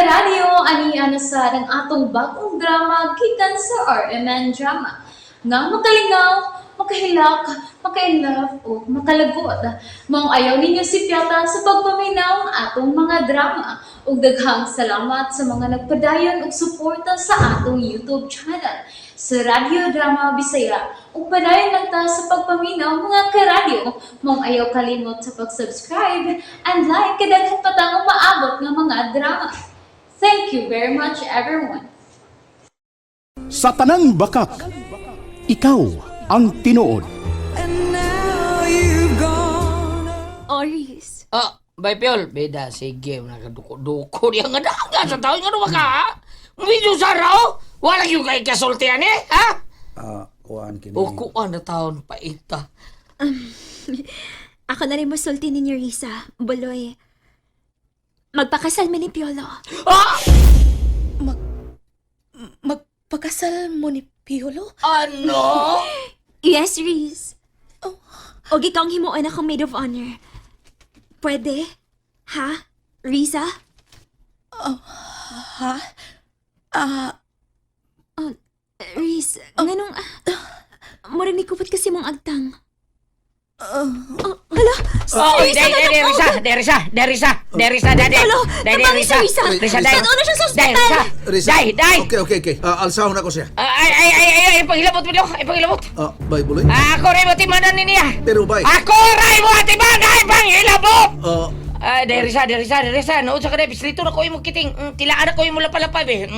Karadyo, ani na sa ang atong bagong drama gikan sa RMN Drama. Nga makalingaw, makahilak, maka-inlove o makalagot. Maong ayaw ninyo sipyata sa pagpaminaw ang atong mga drama. Ug daghang salamat sa mga nagpadayon og suporta sa atong YouTube channel sa Radyo Drama Bisaya. Ug padayon lang ta sa pagpaminaw, mga karadyo. Maong ayaw kalimot sa pag-subscribe and like kay daghan pa tang umaabot nga mga drama. Thank you very much, everyone. Sa tanang bakak, ikaw ang tinuod. Oris. Ah, bay Piol, beda sige, nakaduko-duko niya nga daga sa tao nga naman ka, ha? Medyo saraw, wala yung kay kasultian eh, ha? Ah, kuan kini. O kuan na taon paita. Ako na rin musulti ninyo, Risa. Buloy. Magpakasal mi ni Piolo. Ah! Magpakasal mo ni Piolo? Ano? Yes, Riz. O ikaw ang himuon akong maid of honor. Pwede? Ha? Risa? Ha? Ah, Riz, nganong... Murag ni kupot kasi mong agtang. Oh, hala! Oh, Risa, day, day, day, Risa, day, Risa, day, Risa, day, Risa, day, day. Hello, Day, day, tabang Risa. si Risa. Risa, day. Saan na siya sa Day, ospital? Risa. Risa. Day, day. Okay. Ah, alsahon ako siya. Ay, ay, ay, ay, ay, pangilabot mo ay pangilabot. Ah, bay buloy. Ako rin mo timanan ni niya. Pero bay. Ako rin mo timanan, pangilabot! Ah, Ah, dahil Risa, dahil Risa, dahil Risa. Noon sa kanay, pislito na ko yung kiting. Tilaan na ko yung mula palapab eh.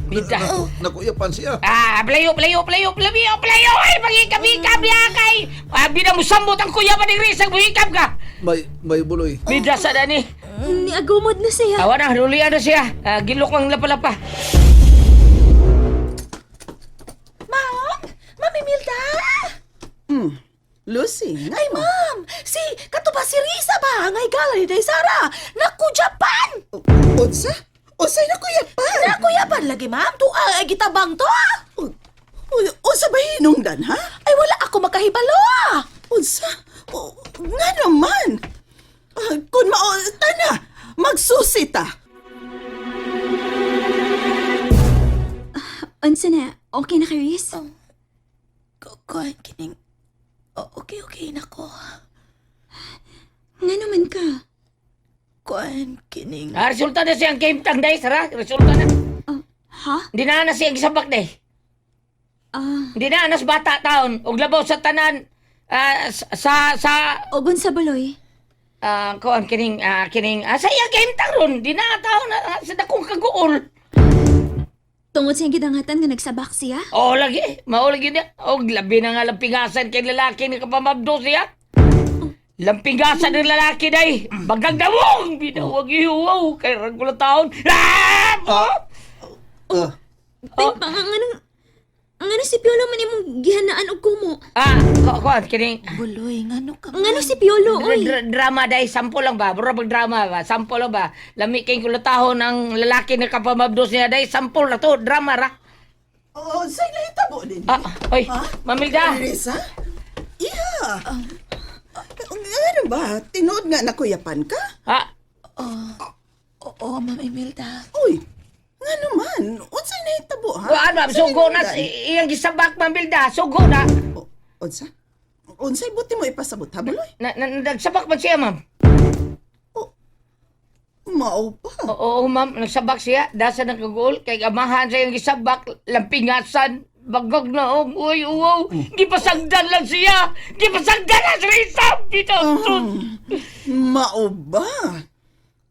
Bida. nakuyapan siya. Ah, playo, playo, playo, playo, playo! Ay, pagikab-ikab ya kay! Ah, binamusambot ang kuya pa ni Risa, buhikab ka! Bay buloy. Bida sa dani. Niagumod na siya. Awa na, lulian na siya. Ah, gilok ang lapalapa. Ma'am! Ma'am Imelda! Lucy, Ay, ma'am! Si, kato ba si Risa ba? Ngay gala ni Day Sara! Naku, Japan! Unsa? Unsay nakuyapan? Naku, Japan lagi, ma'am! Tuwa, ay gitabang to, ah! Unsa ba hinungdan, ha? Ay, wala ako makahibalo, ah! Unsa? O, nga naman. Ah, Kung mao, tana, magsusi ta. Unsa na? Okay na ka, Riz? Kuan, kining... Okay, okay na ko. Nga naman ka. Kuan, kining... Ah, resulta na siyang game tang day, Sara. Resulta na. Oh, ha? Hindi na na siya gisabak day. Ah, Hindi na anas bata taon. Og labaw sa tanan. Ah, sa ogon sa buloy. Ah, kuan kining kining sa iya game taron di na taon sa dakong kaguol. Tungod sa iyang gidangatan nga nagsabak siya? Oo lagi, mao lagi niya. Og labi na nga lampingasan kay lalaki ni kapamabdo siya. Lampingasan ng lalaki day. Bagang dawong binawag ihuwaw kay ragula taon. Ah! Ah, Ay, pa, ang anong... Ang ano si Piolo man imong gihanaan og kumo? Ah, kuan kining Buloy, ngano ka? Ang ano si Piolo, oy? Drama day, sample lang ba? Bro, pag drama ba? Sample lang ba? Lami kay kulatahon ang lalaki na kapamabdos niya day, sample na to, drama ra. Unsay nahitabo din? Ah, oy, Mamilda. Risa? Iya. Ano ba? Tinuod nga nakuyapan ka? Ah, Oo, Ma'am Imelda. Uy, nga naman. Unsay nahitabo, ha? Kuan ma'am, Unsay sugo na hinungdan? iyang gisabak Mamilda, sugo na. O, Unsa? Unsay buti mo ipasabot, ha, buloy? Na, na, nagsabak man siya, ma'am. Mao pa. Oo, ma'am, nagsabak siya. Dasa ng kaguol, kay amahan sa iyang gisabak, lampingasan, bagog na og, uy, uwaw, gipasagdan lang siya. Gipasagdan na si Risa. Bitaw, sus. Mao ba?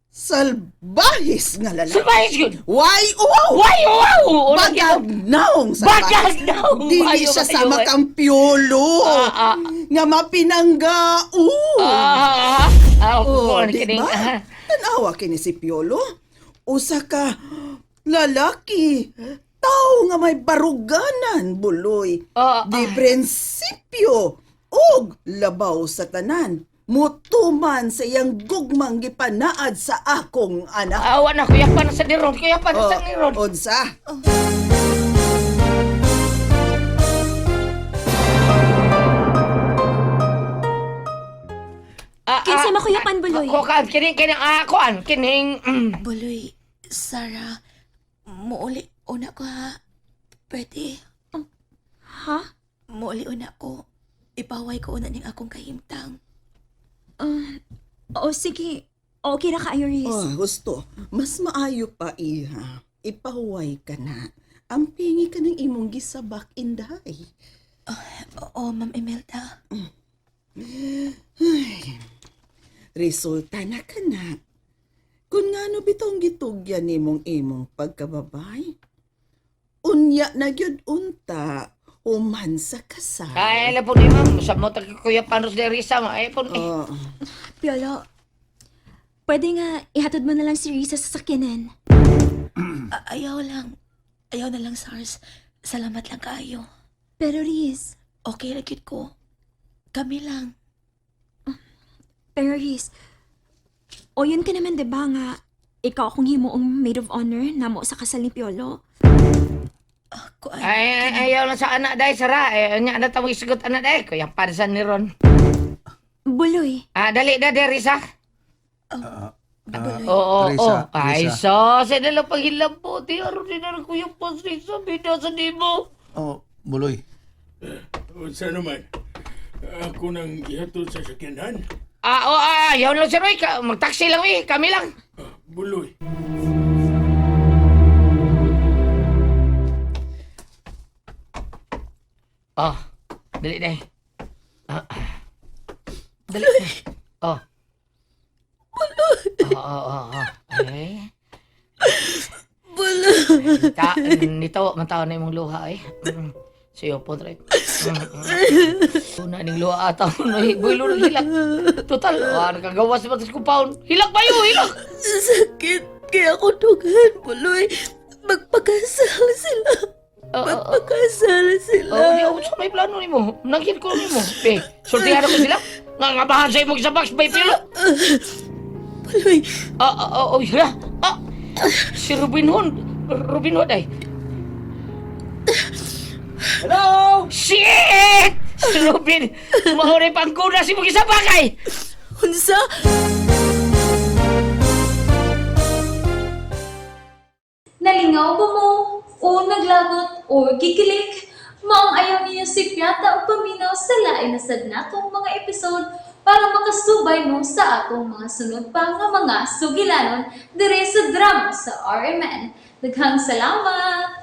Salbahis nga lalaki. Subahis yun. Why, uwaw! Uy, uwaw! Unang Bagag naong salbahis. Bagag naong. Dili Ayaw, siya ayaw, sama ayaw. kang piolo. Ah, ah. Nga mapinangga. Ah, ah, ah, Oh, kuwan, di kining, ba? ah. Tanawa kini si Piolo. Usa ka lalaki. Tao nga may baruganan, buloy. Ah, Di prinsipyo ug labaw sa tanan. Mutuman sa iyang gugmang gipanaad sa akong anak. Awa na, kuya pa na sa niron, kuya pa na sa niron. Oh, Unsa? Ah, Kinsay makuyapan, Buloy? Kuan, kining, kining, kuan, kining, Buloy, Sarah, muuli una ko ha. Pwede. Ha? Muuli una ko. Ipaway ko una ning akong kahimtang. O sige. Okay ra kaayo, Riz. Oh, gusto. Mas maayo pa, iha. Ipahuway ka na. Ampingi ka ng imong gisabak, inday. Oo, Ma'am Imelda. Resulta na ka na. Kung ngano bitong gitugyan nimong imong pagkababay, unya na gyud unta, human sa kasal. Ay, alam po ni ma'am, sa mo tag Kuya Panos de Risa, ma. Ay po ni. Oh, Piolo, pwede nga ihatod mo na lang si Risa sa sakyanan. Ayaw lang. Ayaw na lang, Sars. Salamat lang kaayo. Pero Riz, Okay ra gyud ko. Kami lang. Pero Riz, o yun ka naman 'di ba nga ikaw akong himuong maid of honor namo sa kasal ni Piolo. Kuan. Ay, ay, ayaw lang sa anak dahil, Sara. Ay, anya na tawag isugot anak dahil. Kuya Pansan ni Ron. Buloy, Ah, dali na, de Risa. Buloy. Oo, oo. Risa, Ay, Risa. so, sa nalang paghilabot. Di, aron din na Kuya Pans, Risa. Bida sa nimo. Oh, buloy. Unsa naman? Ako nang ihatod sa sakyanan. Ah, oo, ayaw lang si Roy. Magtaksi lang, eh. Kami lang. Buloy. Oh, dali na. Ah. Dali. Oh. Oo. Ay. Bulo. Ta, nito, mantaw na imong luha eh. Siyo po, try. Una ning luha ata no, bulo na hilak. Total, nakagawa sa batas compound. Hilak ba yun? Hilak! Sakit. Kaya ako dughan, Buloy. Magpakasal sila. Oo, oo. Magpakasal sila. Oh, di ako sa may plano nimo. Nangkin ko nimo. Be, sultihan ako sila. Nga nga bahan sa imong sa box bay pilo. Buloy, Oh, yeah. Si Robin Hood. Robin Hood ay. Hello! Shit! Si Robin, mahuray pangkuna si mong isa bakay. unsa? Nalingaw ba mo? O naglagot o gikilig? Maong ayaw niyo si Piata o paminaw sa lain na sad natong mga episode para makasubay mo sa atong mga sunod pa nga mga sugilanon dire sa drama sa RMN. Daghang salamat!